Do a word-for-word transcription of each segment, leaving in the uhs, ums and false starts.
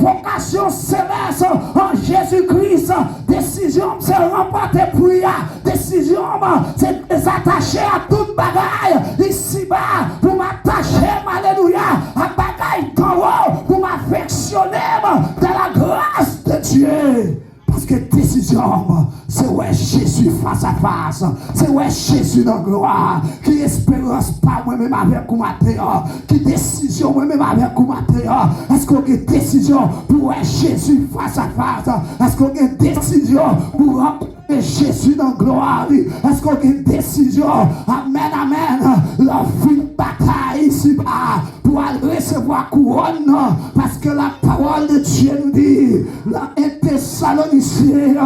vokasyon selès an Jezi Kris. Desizyon m se ranpòte pri a. Desizyon m se dezatache ak tout bagay isiba pou m atache m, alelouya, a bagay anwo pou m afeksyone m dans la grâce de Dieu. Paske desizyon m se wè Jezi fas a fas, se wè Jezi nan glwa. Ki esperans pa mwen menm avèk ou maten an? Ki desizyon mwen menm avèk ou maten an? Èske w gen desizyon pou wè Jezi fas a fas? Èske w gen desizyon pou rankontre Jezi nan glwa li? Èske w gen desizyon? Amèn, amèn. Lè w fin batay isiba, pou al resevwa kouwòn nan, paske la parole de Dieu nou di, nan en Tesalonisyen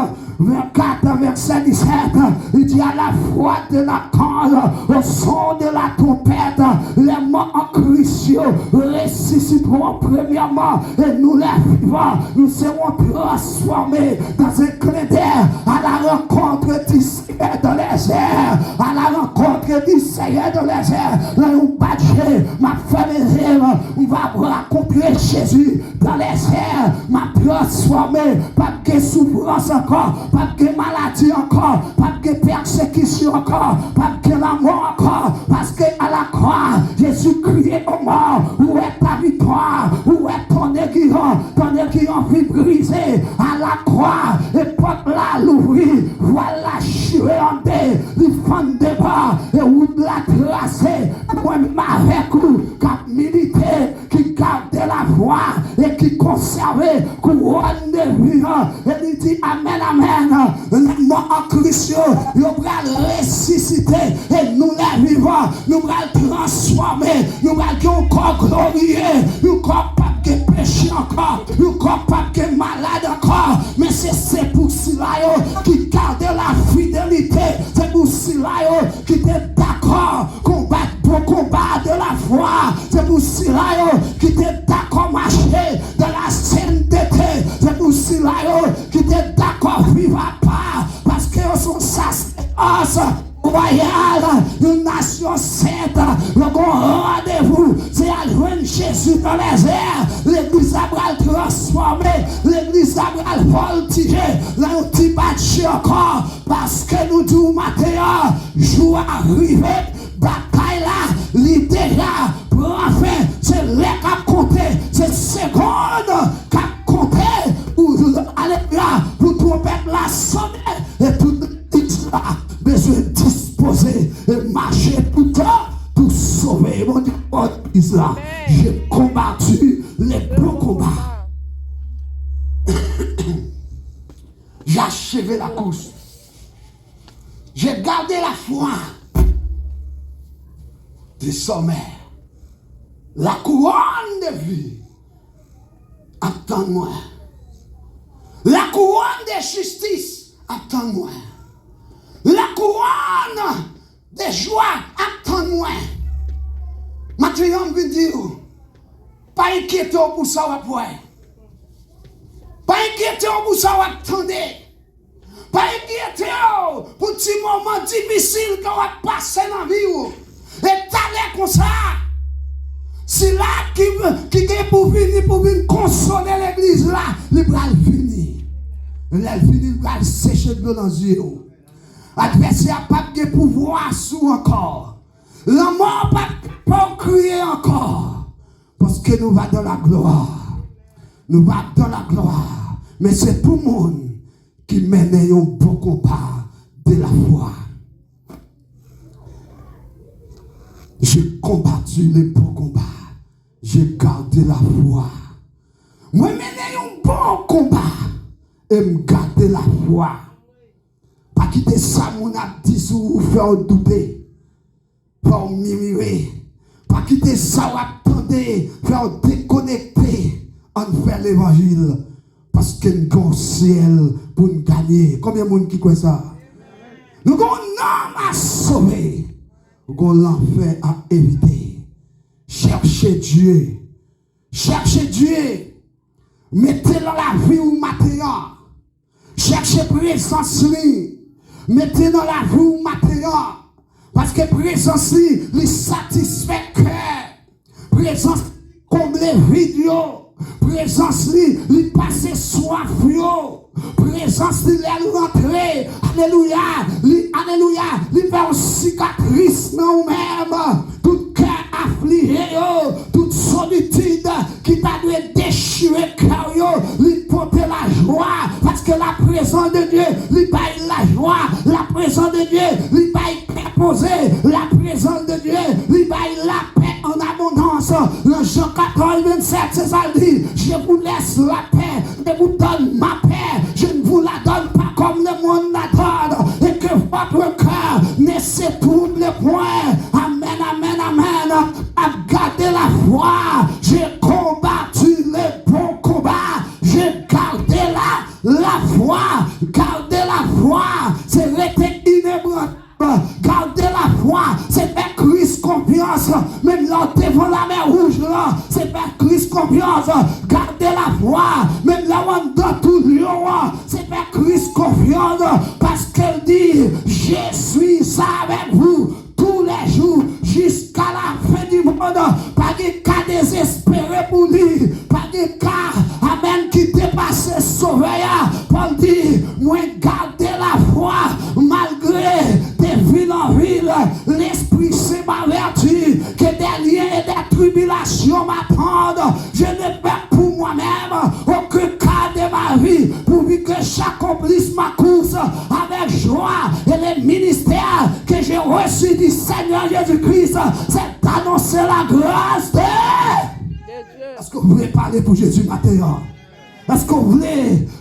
kat, vèsè disèt, li di, à la voix de l'archange, au son de la trompette, les morts en Christ ressusciteront premièrement, et nous les vivants, nous serons transformés dans un clin d'œil à la rencontre du Seigneur dans les airs, à la rencontre du Seigneur dans les airs. Nan yon bat je, m ap fèmen je m, m va rankontre Jezi dans les airs. M ap transfòme, p ap gen soufrans ankò, p ap gen maladi ankò, p ap gen pèsekisyon ankò, p ap gen lanmò ankò, paske à la croix, Jésus criait aux morts, où est ta victoire? Où est ton aiguillon? Ton aiguillon fut brisé à la croix, et pòt la louvri, vwal la chire an de, li fann de bò, e wout la trase. Mwen menm avèk ou k ap milite, ki gade lafwa e ki konsève kouwòn de vi an. E li di, amèn, amèn. Lè mò an Kris yo, yo pral resisite. E nou, lè vivan, nou pral transfòme. Nou pral gen yon kò gloriye. Yon kò p ap gen peche ankò. Yon kò p ap gen malad ankò. Men se, se pou sila yo ki gade la fidelite. Se pou sila yo ki te dakò konbat bon konba de lafwa. Se pou sila yo ki te dakò mache dans la sainteté. Se pou sila yo ki te dakò viv apa, paske yo se yon sasèdòs wayal, yon nasyon sent. Yo gen yon randevou, se al jwenn Jezi dans les airs. Legliz la pral transfòme, legliz la pral vòltije nan yon ti batje ankò. Paske nou di w maten an, jou a rive, batay la, li deja pran fen. Se lè k ap konte, se segonn k ap konte pou, alelouya, pou twonpèt la sonnen, e tout legliz la bezwen dispoze e mache toutan pou sove. Bondye, legliz la, j'ai combattu le bon combat. J'ai achevé la course. J'ai gardé la foi. Désormais, la couronne de vie ap tann mwen. La couronne de justice ap tann mwen. La couronne de joie ap tann mwen. Maten an, m vin di w, pa enkyete w pou sa w ap wè. Pa enkyete w pou sa w ap tande. Pa enkyete w pou ti moman difisil ke w ap pase nan vi w. E talè konsa, sila ki, ki gen pou vini pou vin konsole legliz la, li pral vini. Lè l vini, li pral seche dlo nan zye w. Advèsè a p ap gen pouvwa sou w ankò. Lanmò p ap fè w kriye ankò. Paske nou va dans la gloire. Nou va dans la gloire. Men se pou moun ki mennen yon bon konba de lafwa. J'ai combattu le bon combat. J'ai gardé la foi. Mwen mennen yon bon konba e m gade lafwa. Pa kite sa moun ap di sou ou fè w doute, fè w mimire. Pa kite sa w ap tande fè w dekonekte. Ann fè levanjil, paske n gen yon syèl pou n ganye. Konbyen moun ki kwè sa? Nou gen yon nanm a sove, nou gen yon lanfè a evite. Chèche Dye. Chèche Dye. Mete l nan lavi w maten an. Chèche prezans li. Mete nan lavi w maten an. Paske prezans li, li satisfè kè. Prezans li konble vid yo. Prezans li, li pase swaf yo. Prezans li, lè l rantre, alelouya, li, alelouya, li fè yon sikatris nan ou menm. Tout kè aflije yo, tout solitid ki ta dwe dechire kè yo, li pote lajwa, paske la prezans de Dye, li bay lajwa, la prezans de Dye, li bay kè poze, la prezans de Dye, li bay lapè an abondans. Nan Jan katòz vennsenk, se sa l di, Je vous laisse la paix, je vous donne ma paix, je ne vous la donne pas comme le monde la donne, et que votre cœur ne se trouble point. Amen, amen, amen. Ap gade lafwa, j'ai combattu le bon combat, j'ai gardé la, lafwa, gade lafwa, se rete inebranlab. Gade lafwa, se fè Kris konfyans. Menm lè w devan lamè wouj lan, se fè Kris konfyans. Gade lafwa, menm lè w anndan tou lyon an, se fè Kris konfyans. Paske l di, Je suis avec vous tous les jours jusqu'à la fin du monde. Pa gen ka dezespere pou li. Pa gen ka, amèn, ki depase Sovè a. Pòl di, Mwen gade lafwa, malgre de vil an vil, Lespri Sen m avèti que des liens et des tribulations m'attendent. Je ne perds pour moi-même aucun quart de ma vie, pourvu que j'accomplisse ma course avec joie et le ministère que j'ai reçu du Seigneur Jésus-Christ, c'est d'annoncer la grâce de... Èske w vle pale pou Jezi maten an? Èske w vle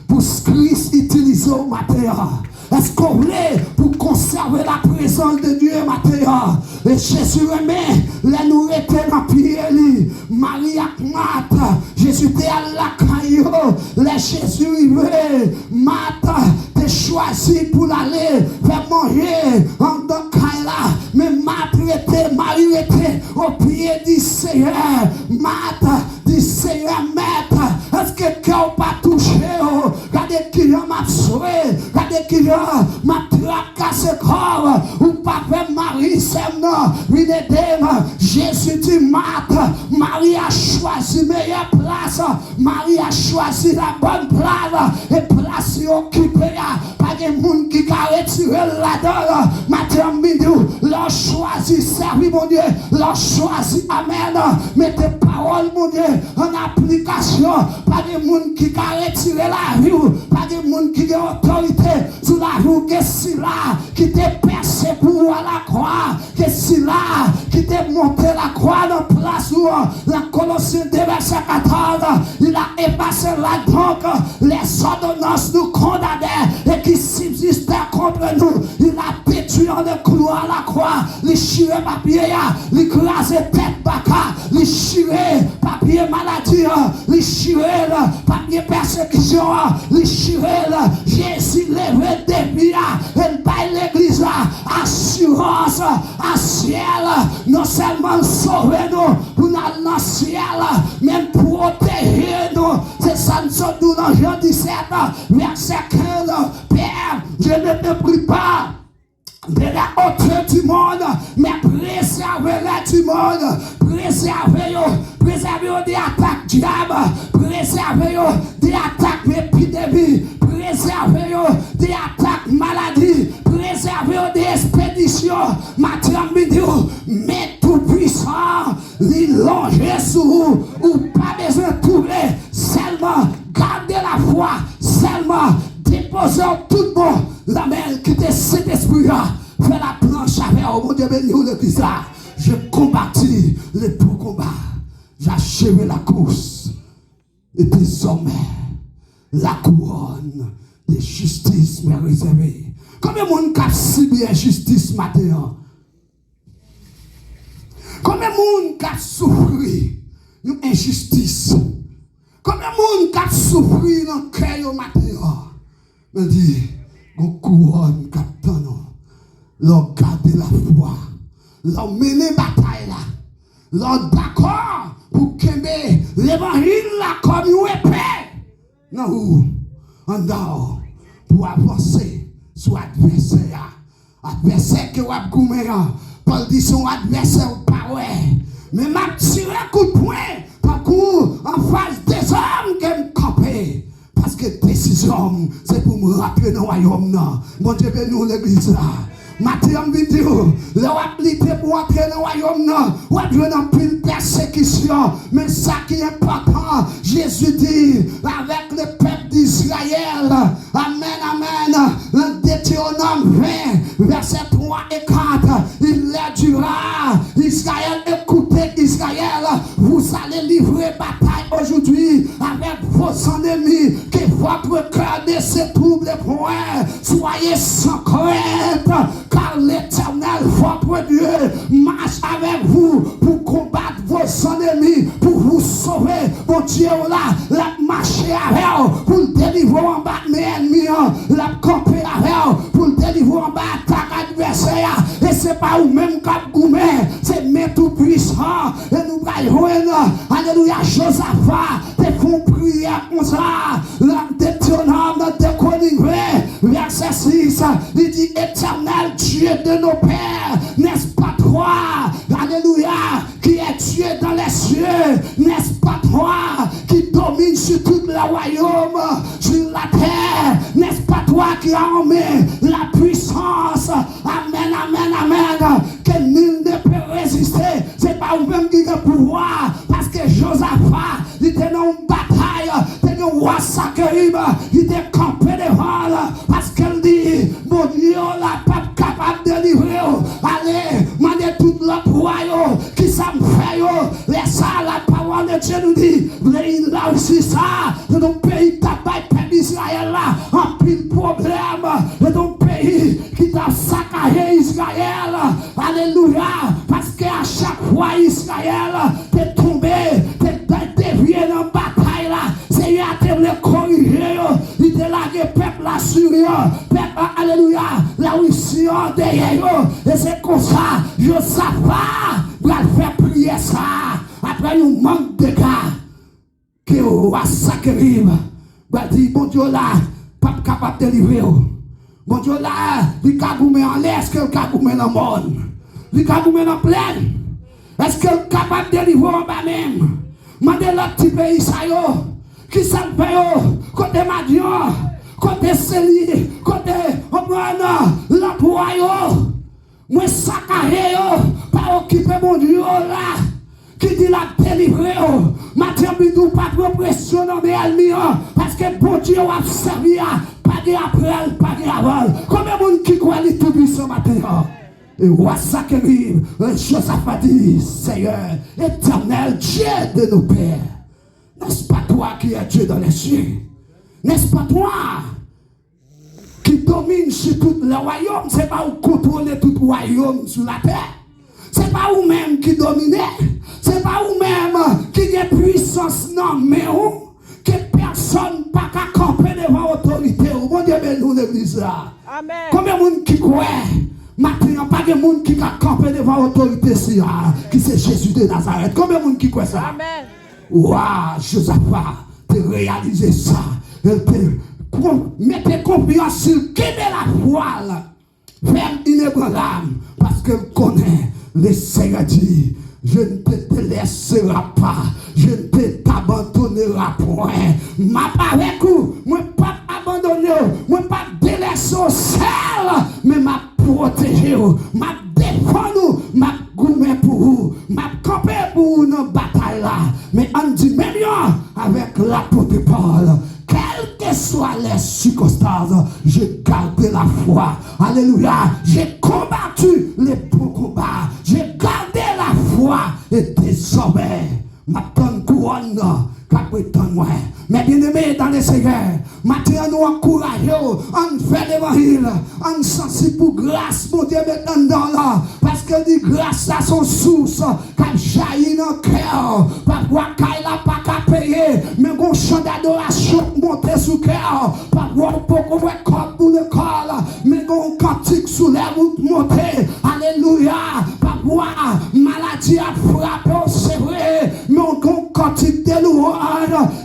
pou Kris itilize w maten an? Èske w vle pou konsève la prezans de Dye maten an? E Jezi renmen lè nou rete nan pye li. Mari ak Mat, Jezi te al lakay yo. Lè Jezi rive, Mat te chwazi pou l ale fè manje anndan kay la. Men Mat rete, Mari rete o pye di Seyè. Mat di, Seyè, Mèt, èske kè w pa touche w? Gade kijan m ap swe, gade kijan m ap trakase kò w. Ou pa fè Mari, sè m nan, vin ede m. Jezi di, Mat, Mari a chwazi meyè plas. Mari a chwazi la bòn plas. E plas li okipe a, pa gen moun ki ka retire l ladan l. Maten an, m vin di w, lè w chwazi sèvi Bondye, lè w chwazi, amèn, mete pawòl Bondye an aplikasyon, pa gen moun ki ka retire lavi w, pa gen moun ki gen otorite sou lavi w ke sila ki te pèse pou ou alakwa, ke sila ki te monte lakwa nan plas ou an. Nan Kolosyen de vèsè katòz, il a effacé là donc les ordonnances nous condamnaient et qui subsistaient contre nous. Il a détruit en un clou à la croix. Li chire papye a, li kraze tèt baka, li chire papye maladi an, li chire l, papye pèsekisyon an, li chire l. Jezi leve defi a, e l bay legliz la asirans a syèl. Non sèlman l sove nou pou n al nan syèl, men l pwoteje nou. Se sa n sot di w nan Jan disèt, vèsè kenz. Père, je ne te prie pas de la hauteur du monde, mais préserve-les du monde. Prezève yo, prezève yo de atak dyab, prezève yo de atak epidemi, prezève yo de atak maladi, prezève yo de espedisyon. Maten an, m vin di w, men Toupwisan, li lonje sou ou. Ou pa bezwen twouble, sèlman gade lafwa, sèlman depoze w tout bon nan men l. Kite Sentespri a fè laplanch avè w. Bondye beni w, legliz la. J'ai combattu le bon combat. J'ai achevé la course. Et désormais, la couronne de justice m'est réservée. Konbyen moun k ap sibi enjistis maten an? Konbyen moun k ap soufri yon enjistis? Konbyen moun k ap soufri nan kè yo maten an? Men di, gon kouwòn k ap tann ou. Lè w gade lafwa, lè w mennen batay la, lè w dakò pou kenbe levanjil la kòm yon epe nan ou, anndan w, pou w avanse sou advèsè a. Advèsè ke w ap goumen an, Pòl di se yon advèsè ou pa wè. Men m ap tire kout pwen, pa Kou anfas dezòm ke m kanpe. Paske desizyon m, se pou m rantre nan wayòm nan. Bondye beni w, legliz la. Maten an, m vin di w, lè w ap lite pou w antre nan wayòm nan, w ap jwenn anpil pèsekisyon. Men sa ki enpòtan, Jezi di, avec le peuple d'Israël, amèn, amèn, nan Detewonòm ven, vèsè twa e kat, il leur dira, Israël, écoutez, Israël, vous allez livrer bataille aujourd'hui avec vos ennemis, que votre cœur ne se trouble point, soyez sans crainte, car l'Éternel, votre Dieu, marche avec vous pour combattre vos ennemis, pour vous sauver. Bondye w la, l ap mache avè w pou l delivre w anba men ènmi an. L ap kanpe avè w pou l delivre w anba atak advèsè a. E se pa ou menm k ap goumen, se men Toupisan. E nou pral jwenn, alelouya, Jozafa te fè yon priyè konsa. Nan Detewonòm, nan Detewonòm ven, vèsè sis, li di, Éternel Dieu de nos pères, n'est-ce pas toi, alelouya, qui est Dieu dans les cieux, n'est-ce pas toi qui domines sur tous les royaumes sur la terre, n'est-ce pas toi qui as en main la puissance? Amèn, amèn, amèn. Que nul ne peut résister. Se pa ou menm ki gen pouvwa, paske Jozafa, li te nan yon batay, te gen wa Sankerib, li te kanpe devan l, paske l di, Bondye w la p ap kapab delivre w. Ale, mande tout lòt wa yo, kisa m fè yo? Lè sa a, la parole de Dieu nous dit, peyi la osi sa, se yon peyi k t ap bay pèp Izrayèl la anpil pwoblèm, se yon peyi ki t ap sakaje Izrayèl. Alelouya! Paske a chak fwa Izrayèl te tonbe, te, te devye nan batay la, Senyè a te vle korije yo. Li te lage pèp Lasiri an, pèp, alelouya, Larisi an dèyè yo. E se konsa, Jozafa pral fè priyè sa a. Apre yon mank dega, ke wa Sankerib pral di, Bondye w la p ap kapab delivre w. Bondye w la, li ka goumen anlè, èske l ka goumen nan mòn? Li ka goumen nan plèn? Èske l kapab delivre w anba men m? Mande lòt ti peyi sa yo, kisa l fè yo? Kote Madyan? Kote Seli? Kote, konprann, lòt wa yo? Mwen sakaje yo, pa okipe Bondye w la, ki di l ap delivre w. Maten an, m vin di w pa pran presyon nan men ènmi an, paske Bondye w ap sèvi a, pa gen apre l, pa gen avan l. Konbyen moun ki kwè li toupisan maten an? E wa Sankerib, Jozafa di, Seigneur, Éternel Dieu de nos pères, n'est-ce pas toi qui es Dieu dans les cieux? N'est-ce pas toi qui domine sur tous les royaumes? Se pa ou kontwole tout wayòm sou latè? Se pa ou menm ki domine? Se pa ou menm ki gen pwisans nan men w? Ke pèsonn pa ka kanpe devan otorite w. Bondye beni w, legliz la. Amèn. Konbyen moun ki kwè maten an, pa gen moun ki ka kanpe devan otorite sila, ki se Jezi de Nazarèt? Konbyen moun ki kwè sa? Amèn. Wa Jozafa te reyalize sa. Li te kon-, mete konfyans li, kenbe lafwa l fèm, inebranlab, paske l konnen Lesenyè di, je ne te délaissera pas, je ne te t'abandonnera point. M ap avèk ou, mwen p ap abandone w, mwen p ap delese w sèl, men m ap pwoteje w, m ap defann ou, m ap goumen pou ou, m ap kanpe pou ou nan batay la. Men ann di menm jan avèk lapot Pòl, quelles que soient les circonstances, j'ai gardé la foi. Alelouya. J'ai combattu le bon combat. J'ai gardé la foi. Et désormais, m ap tann kouwòn nan k ap ret tann mwen. Mes bien-aimés dans le Seigneur, maten an nou ankouraje w, ann fè levanjil, ann sansib pou gras Bondye met anndan w la, paske l di gras la se yon sous k ap jayi nan kè w. Pafwa kay la pa ka peye, men gon chan dadorasyon k monte sou kè w. Pafwa w poko wè kòb pou lekòl, men gon kantik sou lèv ou k monte. Alelouya. Pafwa maladi ap frape w, se vre, men gon kantik de louwanj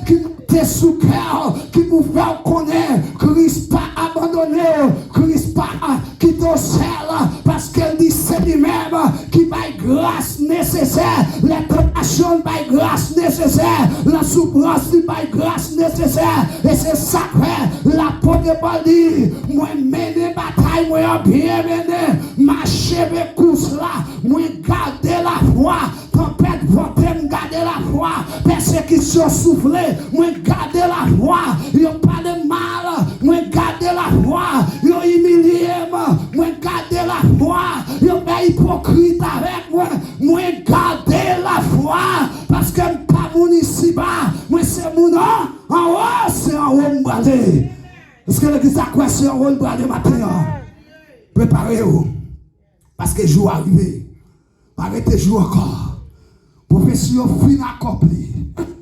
ki te sou kè w, ki pou fè w konnen Kris pa abandone w, Kris pa kite w sèl, paske l di se li menm ki bay gras nesesè lè tantasyon Tribiyasyon l bay gras nesesè, la soufrans li bay gras nesesè. E se sa k fè lapot Pòl di, mwen mennen batay mwen an byen mennen, m acheve kous la, mwen gade lafwa. Tanpèt vante, m gade lafwa. Pèsekisyon soufle, mwen gade lafwa. Yo pale m mal, mwen gade lafwa. Yo imilye m, mwen gade lafwa. Yo fè ipokrit avèk mwen, mwen gade lafwa. Paske m pa moun isiba, mwen se moun an, anwo, se anwo m prale. Èske legliz la kwè se anwo l prale maten an? Prepare w. Paske jou a rive. Pa rete jou ankò. Pwofesi yo fin akonpli.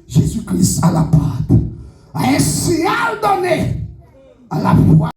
Jezi Kris a la pòt. A un signal donné, à la voix